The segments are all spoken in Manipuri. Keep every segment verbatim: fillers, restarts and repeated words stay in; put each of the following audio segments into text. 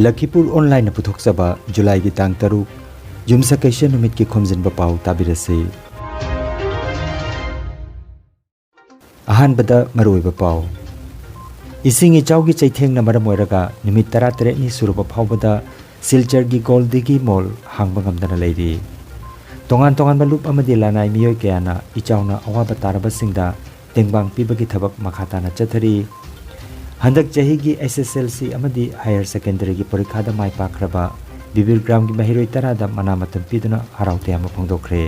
ꯂꯈꯤꯄꯨꯔ ꯑꯣꯟꯂꯥꯏꯟꯅ ꯄꯨꯊꯣꯛꯆꯕ ꯖꯨꯂꯥꯏꯒꯤ ꯇꯥꯡ ꯇꯔꯨꯛ, ꯌꯨꯝꯁꯀꯩꯁ ꯅꯨꯃꯤꯠꯀꯤ ꯈꯣꯝꯖꯤꯟꯕ ꯄꯥꯎ ꯇꯥꯕꯤꯔꯁꯤ꯫ ꯑꯍꯥꯟꯕꯗ ꯃꯔꯨꯑꯣꯏꯕ ꯄꯥꯎ꯫ ꯏꯁꯤꯡ ꯏꯆꯥꯎꯒꯤ ꯆꯩꯊꯦꯡꯅ ꯃꯔꯝ ꯑꯣꯏꯔꯒ ꯅꯨꯃꯤꯠ ꯇꯔꯥꯇꯔꯦꯠꯅꯤ ꯁꯨꯔꯕ ꯐꯥꯎꯕꯗ ꯁꯤꯜꯆꯔꯒꯤ ꯒꯣꯜꯗꯤꯒꯤ ꯃꯣꯜ ꯍꯥꯡꯕ ꯉꯝꯗꯅ ꯂꯩꯔꯤ꯫ ꯇꯣꯉꯥꯟ ꯇꯣꯉꯥꯟꯕ ꯂꯨꯞ ꯑꯃꯗꯤ ꯂꯅꯥꯏ ꯃꯤꯑꯣꯏ ꯀꯌꯥꯅ ꯏꯆꯥꯎꯅ ꯑꯋꯥꯕ ꯇꯥꯔꯕꯁꯤꯡꯗ ꯇꯦꯡꯕꯥꯡ ꯄꯤꯕꯒꯤ ꯊꯕꯛ ꯃꯈꯥ ꯇꯥꯅ ꯆꯠꯊꯔꯤ꯫ ꯍꯟꯗꯛ ꯆꯍꯤꯒꯤ ꯑꯦꯁ ꯑꯦꯁ ꯑꯦꯜ ꯁꯤ ꯑꯃꯗꯤ ꯍꯥꯌꯔ ꯁꯦꯀꯦꯟꯗꯔꯤꯒꯤ ꯄꯔꯤꯈꯥꯗ ꯃꯥꯏ ꯄꯥꯛꯈ꯭ꯔꯕ ꯕꯤꯕꯤꯔ ꯒ꯭ꯔꯥꯝꯒꯤ ꯃꯍꯩꯔꯣꯏ ꯇꯔꯥꯗ ꯃꯅꯥ ꯃꯊꯨꯝ ꯄꯤꯗꯨꯅ ꯍꯔꯥꯎ ꯇꯌꯥꯝꯕ ꯐꯣꯡꯗꯣꯛꯈ꯭ꯔꯦ꯫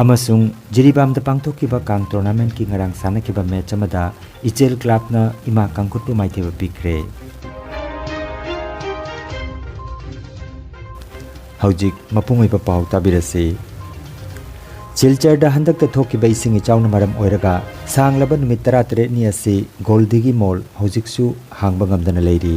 ꯑꯃꯁꯨꯡ ꯖꯤꯔꯤꯕꯥꯝꯗ ꯄꯥꯡꯊꯣꯛꯈꯤꯕ ꯀꯥꯡ ꯇꯣꯔꯅꯥꯃꯦꯟꯠꯀꯤ ꯉꯔꯥꯡ ꯁꯥꯟꯅꯈꯤꯕ ꯃꯦꯆ ꯑꯃꯗ ꯏꯆꯦꯜ ꯀ꯭ꯂꯕꯅ ꯏꯃꯥ ꯀꯥꯡꯈꯨꯠꯄꯨ ꯃꯥꯏꯊꯤꯕ ꯄꯤꯈ꯭ꯔꯦ꯫ ꯍꯧꯖꯤꯛ ꯃꯄꯨꯡ ꯑꯣꯏꯕ ꯄꯥꯎ ꯇꯥꯕꯤꯔꯁꯤ꯫ ꯁꯤꯜꯆꯔꯗ ꯍꯟꯗꯛꯇ ꯊꯣꯛꯈꯤꯕ ꯏꯁꯤꯡ ꯏꯆꯥꯎꯅ ꯃꯔꯝ ꯑꯣꯏꯔꯒ ꯁꯥꯡꯂꯕ ꯅꯨꯃꯤꯠ ꯇꯔꯥꯇꯔꯦꯠꯅꯤ ꯑꯁꯤ ꯒꯣꯜꯗꯤꯒꯤ ꯃꯣꯜ ꯍꯧꯖꯤꯛꯁꯨ ꯍꯥꯡꯕ ꯉꯝꯗꯅ ꯂꯩꯔꯤ꯫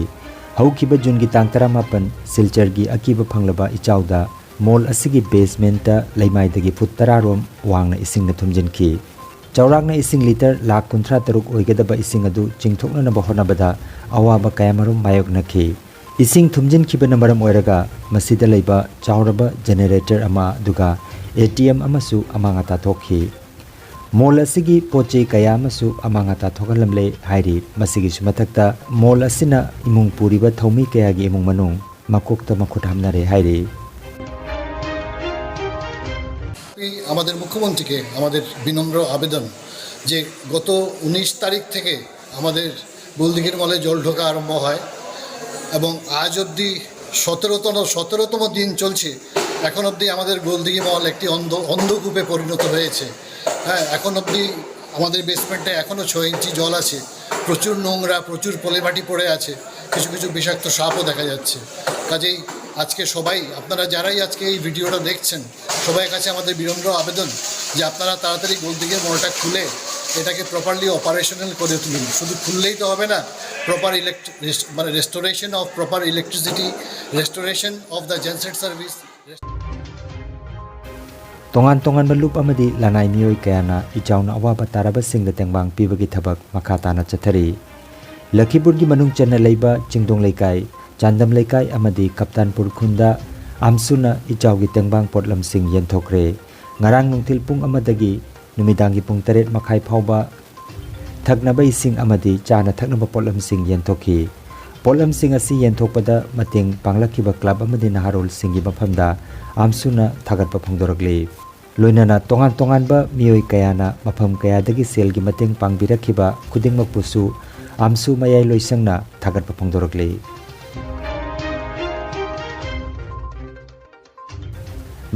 ꯍꯧꯈꯤꯕ ꯖꯨꯟꯒꯤ ꯇꯥꯡ ꯇꯔꯥꯃꯥꯄꯟ ꯁꯤꯜꯆꯔꯒꯤ ꯑꯀꯤꯕ ꯐꯪꯂꯕ ꯏꯆꯥꯎꯗ ꯃꯣꯜ ꯑꯁꯤꯒꯤ ꯕꯦꯁꯃꯦꯟꯠꯇ ꯂꯩꯃꯥꯏꯗꯒꯤ ꯐꯨꯠ ꯇꯔꯥ ꯔꯣꯝ ꯋꯥꯡꯅ ꯏꯁꯤꯡꯅ ꯊꯨꯝꯖꯤꯟꯈꯤ꯫ ꯆꯥꯎꯔꯥꯛꯅ ꯏꯁꯤꯡ ꯂꯤꯇꯔ ꯂꯥꯈ ꯀꯨꯟꯊ꯭ꯔꯥ ꯇꯔꯨꯛ ꯑꯣꯏꯒꯗꯕ ꯏꯁꯤꯡ ꯑꯗꯨ ꯆꯤꯡꯊꯣꯛꯅꯅꯕ ꯍꯣꯠꯅꯕꯗ ꯑꯋꯥꯕ ꯀꯌꯥꯃꯔꯨꯝ ꯃꯥꯌꯣꯛꯅꯈꯤ꯫ ꯏꯁꯤꯡ ꯊꯨꯝꯖꯤꯟꯈꯤꯕꯅ ꯃꯔꯝ ꯑꯣꯏꯔꯒ ꯃꯁꯤꯗ ꯂꯩꯕ ꯆꯥꯎꯔꯕ ꯖꯦꯅꯦꯔꯦꯇꯔ ꯑꯃ ꯑꯗꯨꯒ ꯑꯦ ꯇꯤ ꯑꯦꯝ ꯑꯃꯁꯨ ꯑꯃꯥꯡ ꯑꯇꯥ ꯊꯣꯛꯈꯤ꯫ ꯃꯣꯜ ꯑꯁꯤꯒꯤ ꯄꯣꯠ ꯆꯩ ꯀꯌꯥ ꯑꯃꯁꯨ ꯑꯃꯥꯡ ꯑꯇꯥ ꯊꯣꯛꯍꯜꯂꯝꯂꯦ ꯍꯥꯏꯔꯤ꯫ ꯃꯁꯤꯒꯤꯁꯨ ꯃꯊꯛꯇ ꯃꯣꯜ ꯑꯁꯤꯅ ꯏꯃꯨꯡ ꯄꯨꯔꯤꯕ ꯊꯧꯃꯤ ꯀꯌꯥꯒꯤ ꯏꯃꯨꯡ ꯃꯅꯨꯡ ꯃꯀꯣꯛꯇ ꯃꯈꯨꯠ ꯍꯥꯝꯅꯔꯦ ꯍꯥꯏꯔꯤ꯫ আমাদের মুখ্যমন্ত্রীকে আমাদের বিনম্র আবেদন যে গত উনিশ তারিখ থেকে আমাদের গোলদিঘির মলে জল ঢোকা আরম্ভ হয় এবং আজ অবধি সতেরোতম সতেরোতম দিন চলছে। এখন অবধি আমাদের গোলদিঘি মল একটি অন্ধ অন্ধকূপে পরিণত হয়েছে। হ্যাঁ, এখন অবধি আমাদের বেসমেন্টে এখনও ছয় ইঞ্চি জল আছে। প্রচুর নোংরা, প্রচুর পলিমাটি পড়ে আছে, কিছু কিছু বিষাক্ত সাপও দেখা যাচ্ছে। কাজেই আজকে সবাই, আপনারা যারাই আজকে এই ভিডিওটা দেখছেন, সবাই কাছে আমাদের বিনম্র আবেদন যে আপনারা তাড়াতাড়ি গোলদিঘির মলটা খুলে এটাকে প্রপারলি অপারেশনাল করে তুলুন। শুধু খুললেই তো হবে না, প্রপার ইলেকট্রি মানে restoration of proper electricity, restoration of the genset service. ꯇꯣꯉꯥꯟ ꯇꯣꯉꯥꯟꯕ ꯂꯨꯞ ꯑꯃꯗꯤ ꯂꯅꯥꯏ ꯃꯤꯑꯣꯏ ꯀꯌꯥꯅ ꯏꯆꯥꯎꯅ ꯑꯋꯥꯕ ꯇꯥꯔꯕꯁꯤꯡꯗ ꯇꯦꯡꯕꯥꯡ ꯄꯤꯕꯒꯤ ꯊꯕꯛ ꯃꯈꯥ ꯇꯥꯅ ꯆꯠꯊꯔꯤ꯫ ꯂꯈꯤꯄꯨꯔꯒꯤ ꯃꯅꯨꯡ ꯆꯟꯅ ꯂꯩꯕ ꯆꯤꯡꯗꯣꯡ ꯂꯩꯀꯥꯏ, ꯆꯥꯟꯗꯝ ꯂꯩꯀꯥꯏ ꯑꯃꯗꯤ ꯀꯞꯇꯥꯟꯄꯨꯔ ꯈꯨꯟꯗ ꯑꯝꯁꯨꯅ ꯏꯆꯥꯎꯒꯤ ꯇꯦꯡꯕꯥꯡ ꯄꯣꯠꯂꯝꯁꯤꯡ ꯌꯦꯟꯊꯣꯛꯈ꯭ꯔꯦ꯫ ꯉꯔꯥꯡ ꯅꯨꯡꯊꯤꯜ ꯄꯨꯡ ꯑꯃꯗꯒꯤ ꯅꯨꯃꯤꯗꯥꯡꯒꯤ ꯄꯨꯡ ꯇꯔꯦꯠ ꯃꯈꯥꯏ ꯐꯥꯎꯕ ꯊꯛꯅꯕ ꯏꯁꯤꯡ ꯑꯃꯗꯤ ꯆꯥꯅ ꯊꯛꯅꯕ ꯄꯣꯠꯂꯝꯁꯤꯡ ꯌꯦꯟꯊꯣꯛꯈꯤ꯫ ꯄꯣꯠꯂꯝꯁꯤꯡ ꯑꯁꯤ ꯌꯦꯟꯊꯣꯛꯄꯗ ꯃꯇꯦꯡ ꯄꯥꯡꯂꯛꯈꯤꯕ ꯀ꯭ꯂꯕ ꯑꯃꯗꯤ ꯅꯍꯥꯔꯣꯜꯁꯤꯡꯒꯤ ꯃꯐꯝꯗ ꯑꯝꯁꯨꯅ ꯊꯥꯒꯠꯄ ꯐꯣꯡꯗꯣꯔꯛꯂꯤ꯫ ꯂꯣꯏꯅꯅ ꯇꯣꯉꯥꯟ ꯇꯣꯉꯥꯟꯕ ꯃꯤꯑꯣꯏ ꯀꯌꯥꯅ ꯃꯐꯝ ꯀꯌꯥꯗꯒꯤ ꯁꯦꯜꯒꯤ ꯃꯇꯦꯡ ꯄꯥꯡꯕꯤꯔꯛꯈꯤꯕ ꯈꯨꯗꯤꯡꯃꯛꯄꯨꯁꯨ ꯑꯝꯁꯨ ꯃꯌꯥꯏ ꯂꯣꯏꯁꯪꯅ ꯊꯥꯒꯠꯄ ꯐꯣꯡꯗꯣꯔꯛꯂꯤ꯫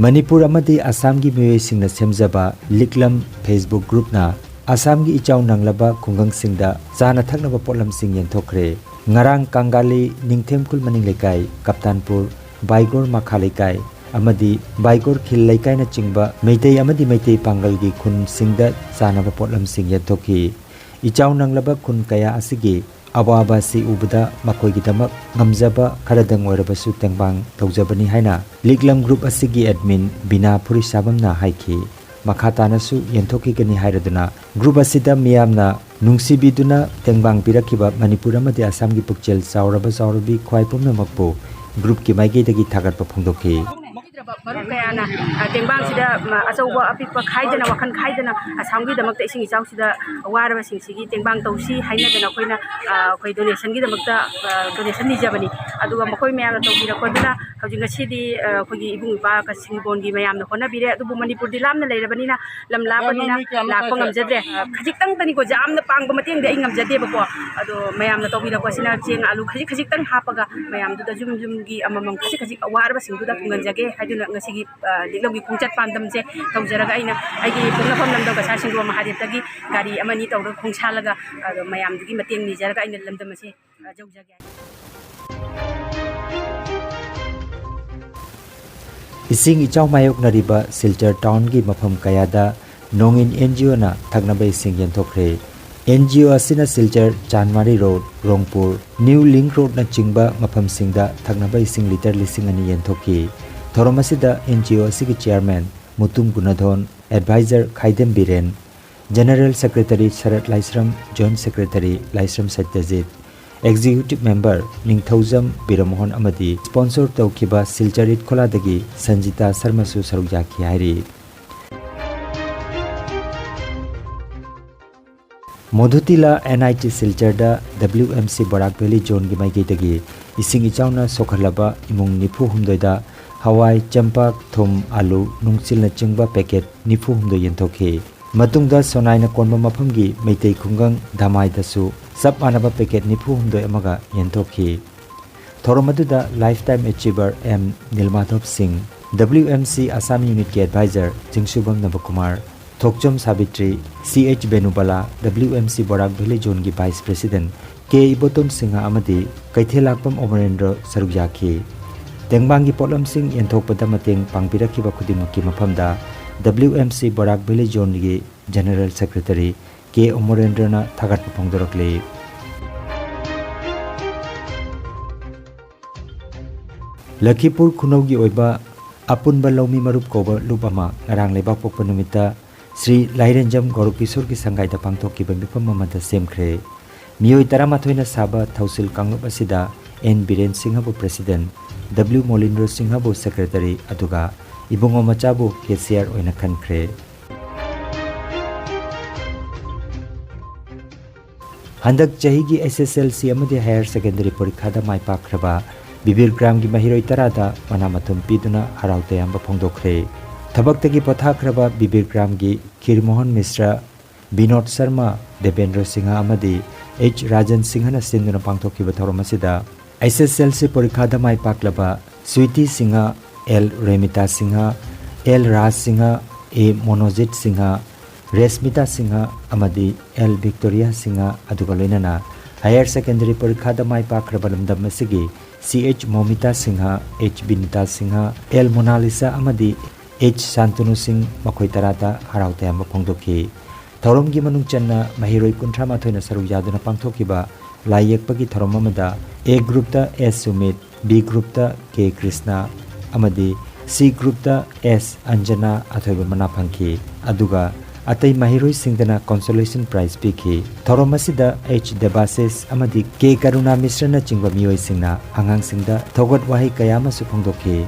ꯃꯅꯤꯄꯨꯔ ꯑꯃꯗꯤ ꯑꯁꯥꯝꯒꯤ ꯃꯤꯑꯣꯏꯁꯤꯡꯅ ꯁꯦꯝꯖꯕ ꯂꯤꯛꯂꯝ Facebook groupꯅ ꯑꯁꯥꯝꯒꯤ ꯏꯆꯥꯎ ꯅꯪꯂꯕ ꯈꯨꯡꯒꯪꯁꯤꯡꯗ ꯆꯥꯅ ꯊꯛꯅꯕ ꯄꯣꯠꯂꯝꯁꯤꯡ ꯌꯦꯟꯊꯣꯛꯈ꯭ꯔꯦ꯫ ꯉꯔꯥꯡ ꯀꯪꯒꯥꯂꯤ, ꯅꯤꯡꯊꯦꯝꯈꯨꯜ ꯃꯅꯤꯡ ꯂꯩꯀꯥꯏ, ꯀꯞꯇꯥꯟꯄꯨꯔ, ꯕꯥꯏꯒꯣꯔ ꯃꯈꯥ ꯂꯩꯀꯥꯏ ꯑꯃꯗꯤ ꯕꯥꯏꯒꯣꯔ ꯈꯤꯜ ꯂꯩꯀꯥꯏꯅꯆꯤꯡꯕ ꯃꯩꯇꯩ ꯑꯃꯗꯤ ꯃꯩꯇꯩ ꯄꯥꯡꯒꯜꯒꯤ ꯈꯨꯟꯁꯤꯡꯗ ꯆꯥꯅꯕ ꯄꯣꯠꯂꯝꯁꯤꯡ ꯌꯦꯟꯊꯣꯛꯈꯤ꯫ ꯏꯆꯥꯎ ꯅꯪꯂꯕ ꯈꯨꯟ ꯀꯌꯥ ꯑꯁꯤꯒꯤ ꯑꯋꯥꯕ ꯑꯁꯤ ꯎꯕꯗ ꯃꯈꯣꯏꯒꯤꯗꯃꯛ ꯉꯝꯖꯕ ꯈꯔꯗꯪ ꯑꯣꯏꯔꯕꯁꯨ ꯇꯦꯡꯕꯥꯡ ꯇꯧꯖꯕꯅꯤ ꯍꯥꯏꯅ ꯂꯤꯛꯂꯝ group ꯑꯁꯤꯒꯤ admin ꯕꯤꯅꯥ ꯐꯨꯔꯤꯁꯥꯕꯝꯅ ꯍꯥꯏꯈꯤ꯫ ꯃꯈꯥ ꯇꯥꯅꯁꯨ ꯌꯦꯟꯊꯣꯛꯈꯤꯒꯅꯤ ꯍꯥꯏꯔꯗꯨꯅ group ꯑꯁꯤꯗ ꯃꯤꯌꯥꯝꯅ ꯅꯨꯡꯁꯤꯕꯤꯗꯨꯅ ꯇꯦꯡꯕꯥꯡ ꯄꯤꯔꯛꯈꯤꯕ ꯃꯅꯤꯄꯨꯔ ꯑꯃꯗꯤ ꯑꯁꯥꯝꯒꯤ ꯄꯨꯛꯆꯦꯜ ꯆꯥꯎꯔꯕ ꯆꯥꯎꯔꯕꯤ ꯈ꯭ꯋꯥꯏ ꯄꯨꯝꯅꯃꯛꯄꯨ groupꯀꯤ ꯃꯥꯏꯀꯩꯗꯒꯤ ꯊꯥꯒꯠꯄ ꯐꯣꯡꯗꯣꯛꯈꯤ꯫ ꯃꯔꯨꯞ ꯀꯌꯥꯅ, ꯑ, ꯇꯦꯡꯕꯥꯡꯁꯤꯗ, ꯃ, ꯑꯆꯧꯕ ꯑꯄꯤꯛꯄ ꯈꯥꯏꯗꯅ, ꯋꯥꯈꯜ ꯈꯥꯏꯗꯅ ꯑꯁꯥꯝꯒꯤꯗꯃꯛꯇ ꯏꯁꯤꯡ ꯏꯆꯥꯎꯁꯤꯗ ꯋꯥꯔꯕꯁꯤꯡꯁꯤꯒꯤ ꯇꯦꯡꯕꯥꯡ ꯇꯧꯁꯤ ꯍꯥꯏꯅꯗꯅ ꯑꯩꯈꯣꯏꯅ, ꯑ, ꯑꯩꯈꯣꯏ donationꯒꯤꯗꯃꯛꯇ, ꯑ, donation ꯅꯤꯖꯕꯅꯤ꯫ ꯑꯗꯨꯒ ꯃꯈꯣꯏ ꯃꯌꯥꯝꯅ ꯇꯧꯕꯤꯔꯛꯄꯗꯨꯅ ꯍꯧꯖꯤꯛ ꯉꯁꯤꯗꯤ, ꯑ, ꯑꯩꯈꯣꯏꯒꯤ ꯏꯕꯨꯡ ꯏꯄꯥ ꯀꯁꯤꯡꯕꯣꯟꯒꯤ ꯃꯌꯥꯝꯅ ꯍꯣꯠꯅꯕꯤꯔꯦ꯫ ꯑꯗꯨꯕꯨ ꯃꯅꯤꯄꯨꯔꯗꯤ ꯂꯥꯞꯅ ꯂꯩꯔꯕꯅꯤꯅ, ꯂꯝ ꯂꯥꯞꯄꯅꯤꯅ ꯂꯥꯛꯄ ꯉꯝꯖꯗ꯭ꯔꯦ꯫ ꯑ, ꯈꯖꯤꯛꯇꯪꯇꯅꯤꯀꯣ, ꯌꯥꯝꯅ ꯄꯥꯡꯕ ꯃꯇꯦꯡꯗꯤ ꯑꯩ ꯉꯝꯖꯗꯦꯕꯀꯣ꯫ ꯑꯗꯣ ꯃꯌꯥꯝꯅ ꯇꯧꯕꯤꯔꯛꯄꯁꯤꯅ ꯆꯦꯡ, ꯑꯂꯨ ꯈꯖꯤꯛ ꯈꯖꯤꯛꯇꯪ ꯍꯥꯞꯄꯒ ꯃꯌꯥꯝꯗꯨꯗ ꯌꯨꯝ ꯌꯨꯝꯒꯤ ꯑꯃꯃꯝ ꯈꯖꯤꯛ ꯈꯖꯤꯛ ꯋꯥꯔꯕꯁꯤꯡꯗꯨꯗ ꯊꯨꯡꯍꯟꯖꯒꯦ ꯍꯥꯏꯗꯨꯅ ꯉꯁꯤꯒꯤ ꯑ, ꯂꯤꯛꯂꯝꯒꯤ ꯈꯣꯡꯆꯠ ꯄꯥꯟꯗꯝꯁꯦ ꯇꯧꯖꯔꯒ ꯑꯩꯅ ꯑꯩꯒꯤ ꯄꯣꯛꯅꯐꯝ ꯂꯝꯗꯝ ꯀꯁꯥꯔ ꯁꯤꯡꯒꯣ ꯃꯍꯥꯗꯦꯕꯇꯒꯤ ꯒꯥꯔꯤ ꯑꯃꯅꯤ ꯇꯧꯔꯒ ꯈꯣꯡꯁꯥꯜꯂꯒ, ꯑ, ꯃꯌꯥꯝꯗꯨꯒꯤ ꯃꯇꯦꯡ ꯅꯤꯖꯔꯒ ꯑꯩꯅ ꯂꯝꯗꯝ ꯑꯁꯦ, ꯑ, ꯌꯧꯖꯒꯦ꯫ ꯏꯁꯤꯡ ꯏꯆꯥꯎ ꯃꯥꯌꯣꯛꯅꯔꯤꯕ ꯁꯤꯜꯆꯔ townꯒꯤ ꯃꯐꯝ ꯀꯌꯥꯗ ꯅꯣꯡꯏꯟ NGOꯅ ꯊꯛꯅꯕ ꯏꯁꯤꯡ ꯌꯦꯟꯊꯣꯛꯈ꯭ꯔꯦ꯫ NGO ꯑꯁꯤꯅ ꯁꯤꯜꯆꯔ, ꯆꯥꯟꯃꯥꯔꯤ road, ꯔꯣꯡꯄꯨꯔ, New Link Roadꯅꯆꯤꯡꯕ ꯃꯐꯝꯁꯤꯡꯗ ꯊꯛꯅꯕ ꯏꯁꯤꯡ litre ꯂꯤꯁꯤꯡ ꯑꯅꯤ ꯌꯦꯟꯊꯣꯛꯈꯤ꯫ ꯊꯧꯔꯝ ꯑꯁꯤꯗ NGO ꯑꯁꯤꯒꯤ chairman ꯃꯨꯇꯨꯝ ꯒꯨꯅꯥꯙꯣꯟ, advisor ꯈꯥꯏꯗꯦꯝ ꯕꯤꯔꯦꯟ, general secretary ꯁꯔꯠ ꯂꯥꯏꯁ꯭ꯔꯝ, joint secretary ꯂꯥꯏꯁ꯭ꯔꯝ ꯁꯠꯌꯖꯤꯠ, Executive Member ꯅꯤꯡꯊꯧꯖꯝ ꯕꯤꯔꯃꯣꯍꯟ ꯑꯃꯗꯤ sponsor ꯇꯧꯈꯤꯕ ꯁꯤꯜꯆꯔ ꯏꯠꯈꯣꯂꯥꯗꯒꯤ ꯁꯟꯖꯤꯇꯥ ꯁꯔꯃꯁꯨ ꯁꯔꯨꯛ ꯌꯥꯈꯤ ꯍꯥꯏꯔꯤ꯫ ꯃꯣꯙꯨꯇꯤꯂꯥ ꯑꯦꯟ ꯑꯥꯏ ꯇꯤ ꯁꯤꯜꯆꯔꯗ W M C Barak valley ꯖꯣꯟꯒꯤ ꯃꯥꯏꯀꯩꯗꯒꯤ ꯏꯁꯤꯡ ꯏꯆꯥꯎꯅ ꯁꯣꯛꯍꯜꯂꯕ ꯏꯃꯨꯡ ꯅꯤꯐꯨ ꯍꯨꯝꯗꯣꯏꯗ ꯍꯋꯥꯏ, ꯆꯦꯡꯄꯥꯛ, ꯊꯨꯝ, ꯑꯥꯂꯨ, ꯅꯨꯡꯆꯤꯜꯅꯆꯤꯡꯕ packet ꯅꯤꯐꯨ ꯍꯨꯝꯗꯣꯏ ꯌꯦꯟꯊꯣꯛꯈꯤ꯫ ꯃꯇꯨꯡꯗ ꯁꯣꯅꯥꯏꯅ ꯀꯣꯟꯕ ꯃꯐꯝꯒꯤ ꯃꯩꯇꯩ ꯈꯨꯡꯒꯪ ꯙꯃꯥꯏꯗꯁꯨ ꯆꯞ ꯃꯥꯟꯅꯕ packet ꯅꯤꯐꯨ ꯍꯨꯝꯗꯣꯏ ꯑꯃꯒ ꯌꯦꯟꯊꯣꯛꯈꯤ꯫ ꯊꯧꯔꯝ ꯑꯗꯨꯗ Lifetime Achiever M ꯅꯤꯜꯃꯥꯙꯕ ꯁꯤꯡ, W M C Assam Unit ꯀꯤ Advisor Chingsubam Nabakumar, Thokchom Sabitri, C H Benubala, W M C Barak valley ꯖꯣꯟꯒꯤ Vice President K Ibotom Singh ꯑꯃꯗꯤ ꯀꯩꯊꯦꯜꯂꯥꯛꯄꯝ ꯑꯃꯔꯦꯟꯗ꯭ꯔ ꯁꯔꯨꯛ ꯌꯥꯈꯤ꯫ ꯇꯦꯡꯕꯥꯡꯒꯤ ꯄꯣꯠꯂꯝꯁꯤꯡ ꯌꯦꯟꯊꯣꯛꯄꯗ ꯃꯇꯦꯡ ꯄꯥꯡꯕꯤꯔꯛꯈꯤꯕ ꯈꯨꯗꯤꯡꯃꯛꯀꯤ ꯃꯐꯝꯗ W M C Barak valley ꯖꯣꯟꯒꯤ General Secretary ꯀꯦ ꯑꯃꯔꯦꯟꯗ꯭ꯔꯅ ꯊꯥꯒꯠꯄ ꯐꯣꯡꯗꯣꯔꯛꯂꯤ꯫ ꯂꯈꯤꯄꯨꯔ ꯈꯨꯅꯧꯒꯤ ꯑꯣꯏꯕ ꯑꯄꯨꯟꯕ ꯂꯧꯃꯤ ꯃꯔꯨꯞ ꯀꯧꯕ ꯂꯨꯞ ꯑꯃ ꯉꯔꯥꯡ ꯂꯩꯕꯥꯛꯄꯣꯛꯄ ꯅꯨꯃꯤꯠꯇ ꯁ꯭ꯔꯤ ꯂꯥꯏꯔꯦꯟꯖꯝ ꯒꯧꯔꯀꯤꯁꯣꯔꯒꯤ ꯁꯪꯒꯥꯏꯗ ꯄꯥꯡꯊꯣꯛꯈꯤꯕ ꯃꯤꯐꯝ ꯑꯃꯗ ꯁꯦꯝꯈ꯭ꯔꯦ꯫ ꯃꯤꯑꯣꯏ ꯇꯔꯥꯃꯥꯊꯣꯏꯅ ꯁꯥꯕ ꯊꯧꯁꯤꯜ ꯀꯥꯡꯂꯨꯞ ꯑꯁꯤꯗ ꯑꯦꯟ ꯕꯤꯔꯦꯟ ꯁꯤꯡꯍꯕꯨ President, W ꯃꯣꯂꯤꯟꯗ꯭ꯔꯣ ꯁꯤꯡꯍꯕꯨ Secretary, ꯑꯗꯨꯒ ꯏꯕꯨꯡꯉꯣ ꯃꯆꯥꯕꯨ Cashier ꯑꯣꯏꯅ ꯈꯟꯈ꯭ꯔꯦ꯫ ꯍꯟꯗꯛ ꯆꯍꯤꯒꯤ S S L C ꯑꯃꯗꯤ Higher Secondary ꯄꯔꯤꯈꯥꯗ ꯃꯥꯏ ꯄꯥꯛꯈ꯭ꯔꯕ ꯕꯤꯕꯤꯔ ꯒ꯭ꯔꯥꯝꯒꯤ ꯃꯍꯩꯔꯣꯏ ꯇꯔꯥꯗ ꯃꯅꯥ ꯃꯊꯨꯝ ꯄꯤꯗꯨꯅ ꯍꯔꯥꯎ ꯇꯌꯥꯝꯕ ꯐꯣꯡꯗꯣꯛꯈ꯭ꯔꯦ꯫ ꯊꯕꯛꯇꯒꯤ ꯄꯣꯊꯥꯈ꯭ꯔꯕ ꯕꯤꯕꯤꯔ ꯒ꯭ꯔꯥꯝꯒꯤ ꯈꯤꯔꯃꯣꯍꯟ ꯃꯤꯁ꯭ꯔ, ꯕꯤꯅꯣꯗ ꯁꯔꯃ, ꯗꯦꯕꯦꯟꯗ꯭ꯔ ꯁꯤꯡꯍ ꯑꯃꯗꯤ H ꯔꯥꯖꯟ ꯁꯤꯡꯍꯅ ꯁꯤꯟꯗꯨꯅ ꯄꯥꯡꯊꯣꯛꯈꯤꯕ ꯊꯧꯔꯝ ꯑꯁꯤꯗ S S L C ꯄꯔꯤꯈꯥꯗ ꯃꯥꯏ ꯄꯥꯛꯂꯕ Sweety Singh, L Remita Singh, L Raj Singh, A Monojit Singh, Reshmita Singh ꯑꯃꯗꯤ L ꯚꯤꯛꯇꯣꯔꯤꯌꯥ ꯁꯤꯡꯍ, ꯑꯗꯨꯒ ꯂꯣꯏꯅꯅ Higher Secondary ꯄꯔꯤꯈꯥꯗ ꯃꯥꯏ ꯄꯥꯛꯈ꯭ꯔꯕ ꯂꯝꯗꯝ ꯑꯁꯤꯒꯤ C H Momita Singh, H Binita Singh, L Monalisa ꯑꯃꯗꯤ H ꯁꯥꯟꯇꯅꯨ ꯁꯤꯡ, ꯃꯈꯣꯏ ꯇꯔꯥꯗ ꯍꯔꯥꯎ ꯇꯌꯥꯝꯕ ꯐꯣꯡꯗꯣꯛꯈꯤ꯫ ꯊꯧꯔꯝꯒꯤ ꯃꯅꯨꯡ ꯆꯟꯅ ꯃꯍꯩꯔꯣꯏ ꯀꯨꯟꯊ꯭ꯔꯥ ꯃꯥꯊꯣꯏꯅ ꯁꯔꯨꯛ ꯌꯥꯗꯨꯅ ꯄꯥꯡꯊꯣꯛꯈꯤꯕ ꯂꯥꯏ ꯌꯦꯛꯄꯒꯤ ꯊꯧꯔꯝ ꯑꯃꯗ A groupꯇ S Sumit, B groupꯇ K Krishna ꯑꯃꯗꯤ C groupꯇ S ꯑꯟꯖꯅꯥ ꯑꯊꯣꯏꯕ ꯃꯅꯥ ꯐꯪꯈꯤ꯫ ꯑꯗꯨꯒ ꯑꯇꯩ ꯃꯍꯩꯔꯣꯏꯁꯤꯡꯗꯅ consolation prize ꯄꯤꯈꯤ꯫ ꯊꯧꯔꯝ ꯑꯁꯤꯗ H ꯗꯦꯕꯥꯁꯤꯁ ꯑꯃꯗꯤ K ꯀꯔꯨꯅꯥ ꯃꯤꯁ꯭ꯔꯅꯆꯤꯡꯕ ꯃꯤꯑꯣꯏꯁꯤꯡꯅ ꯑꯉꯥꯡꯁꯤꯡꯗ ꯊꯧꯒꯠ ꯋꯥꯍꯩ ꯀꯌꯥ ꯑꯃꯁꯨ ꯐꯣꯡꯗꯣꯛꯈꯤ꯫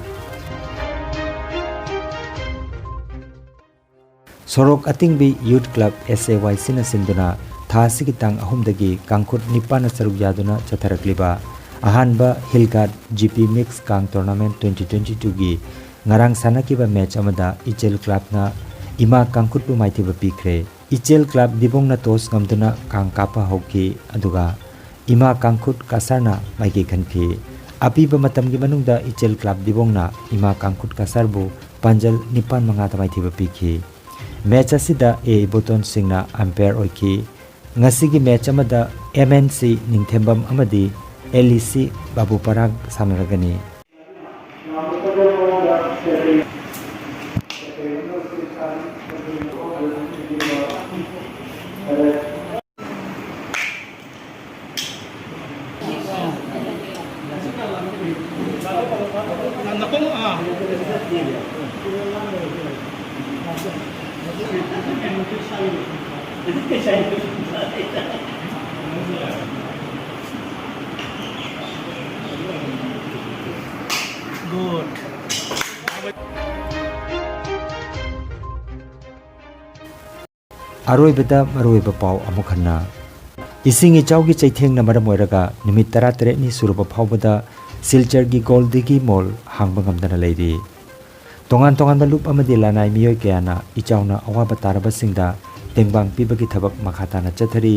ꯁꯣꯔꯣꯛ ꯑꯇꯤꯡꯕꯤ Youth Club, S A Y C ꯅ ꯁꯤꯟꯗꯨꯅ ꯊꯥ ꯑꯁꯤꯒꯤ ꯇꯥꯡ ꯑꯍꯨꯝꯗꯒꯤ ꯀꯥꯡꯈꯨꯠ ꯅꯤꯄꯥꯟꯅ ꯁꯔꯨꯛ ꯌꯥꯗꯨꯅ ꯆꯠꯊꯔꯛꯂꯤꯕ ꯑꯍꯥꯟꯕ Hill Guard G P Mix ꯀꯥꯡ Tournament twenty twenty-two ꯒꯤ ꯉꯔꯥꯡ ꯁꯥꯟꯅꯈꯤꯕ match ꯑꯃꯗ ꯏꯆꯦꯜ club ꯅ ꯏꯃꯥ ꯀꯥꯡꯈꯨꯠꯄꯨ ꯃꯥꯏꯊꯤꯕ ꯄꯤꯈ꯭ꯔꯦ꯫ ꯏꯆꯦꯜ club ꯗꯤꯕꯣꯡꯅ toss ꯉꯝꯗꯨꯅ ꯀꯥꯡ ꯀꯥꯞꯄ ꯍꯧꯈꯤ, ꯑꯗꯨꯒ ꯏꯃꯥ ꯀꯥꯡꯈꯨꯠ ꯀꯁꯥꯔꯅ ꯃꯥꯏꯀꯩ ꯈꯟꯈꯤ꯫ ꯑꯄꯤꯕ ꯃꯇꯝꯒꯤ ꯃꯅꯨꯡꯗ ꯏꯆꯦꯜ club ꯗꯤꯕꯣꯡꯅ ꯏꯃꯥ ꯀꯥꯡꯈꯨꯠ ꯀꯁꯥꯔꯕꯨ ꯄꯥꯟꯖꯜ ꯅꯤꯄꯥꯟ ꯃꯉꯥꯗ ꯃꯥꯏꯊꯤꯕ ꯄꯤꯈꯤ꯫ Match ꯑꯁꯤꯗ A ꯏꯕꯣꯇꯣꯟ ꯁꯤꯡꯅ umpire ꯑꯣꯏꯈꯤ꯫ ꯉꯁꯤꯒꯤ match ꯑꯃꯗ M N C ꯅꯤꯡꯊꯦꯝꯕꯝ ꯑꯃꯗꯤ L E C ꯕꯥꯕꯨ ꯄꯔꯥꯒ ꯁꯥꯟꯅꯔꯒꯅꯤ꯫ Good. ꯑꯔꯣꯏꯕꯗ ꯃꯔꯨꯑꯣꯏꯕ ꯄꯥꯎ ꯑꯃꯨꯛ ꯍꯟꯅ꯫ ꯏꯁꯤꯡ ꯏꯆꯥꯎꯒꯤ ꯆꯩꯊꯦꯡꯅ ꯃꯔꯝ ꯑꯣꯏꯔꯒ ꯅꯨꯃꯤꯠ ꯇꯔꯥꯇꯔꯦꯠꯅꯤ ꯁꯨꯔꯕ ꯐꯥꯎꯕꯗ ꯁꯤꯜꯆꯔꯒꯤ ꯒꯣꯜꯗꯤꯒꯤ mall ꯍꯥꯡꯕ ꯉꯝꯗꯅ ꯂꯩꯔꯤ꯫ ꯇꯣꯉꯥꯟ ꯇꯣꯉꯥꯟꯕ ꯂꯨꯞ ꯑꯃꯗꯤ ꯂꯅꯥꯏ ꯃꯤꯑꯣꯏ ꯀꯌꯥꯅ ꯏꯆꯥꯎꯅ ꯑꯋꯥꯕ ꯇꯥꯔꯕꯁꯤꯡꯗ ꯇꯦꯡꯕꯥꯡ ꯄꯤꯕꯒꯤ ꯊꯕꯛ ꯃꯈꯥ ꯇꯥꯅ ꯆꯠꯊꯔꯤ꯫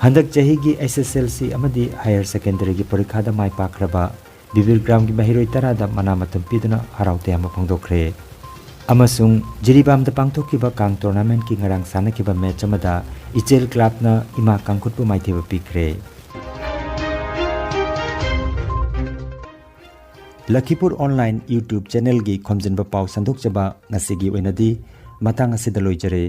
ꯍꯟꯗꯛ ꯆꯍꯤꯒꯤ H S L C ꯑꯃꯗꯤ higher secondary ꯒꯤ ꯄꯔꯤꯈꯥꯗ ꯃꯥꯏ ꯄꯥꯛꯈ꯭ꯔꯕ ꯕꯤꯕꯤꯔ ꯒ꯭ꯔꯥꯝꯒꯤ ꯃꯍꯩꯔꯣꯏ ꯇꯔꯥꯗ ꯃꯅꯥ ꯃꯊꯨꯝ ꯄꯤꯗꯨꯅ ꯍꯔꯥꯎ ꯇꯌꯥꯝꯕ ꯐꯣꯡꯗꯣꯛꯈ꯭ꯔꯦ꯫ ꯑꯃꯁꯨꯡ ꯖꯤꯔꯤꯕꯥꯝꯗ ꯄꯥꯡꯊꯣꯛꯈꯤꯕ ꯀꯥꯡ tournament ꯀꯤ ꯉꯔꯥꯡ ꯁꯥꯟꯅꯈꯤꯕ match ꯑꯃꯗ ꯏꯆꯦꯜ club ꯅ ꯏꯃꯥ ꯀꯥꯡꯈꯨꯠꯄꯨ ꯃꯥꯏꯊꯤꯕ ꯄꯤꯈ꯭ꯔꯦ꯫ ꯂꯈꯤꯄꯨꯔ online YouTube channel ꯒꯤ ꯈꯣꯝꯖꯤꯟꯕ ꯄꯥꯎ ꯁꯟꯗꯣꯛꯆꯕ ꯉꯁꯤꯒꯤ ꯑꯣꯏꯅꯗꯤ ꯃꯇꯥꯡ ꯑꯁꯤꯗ ꯂꯣꯏꯖꯔꯦ꯫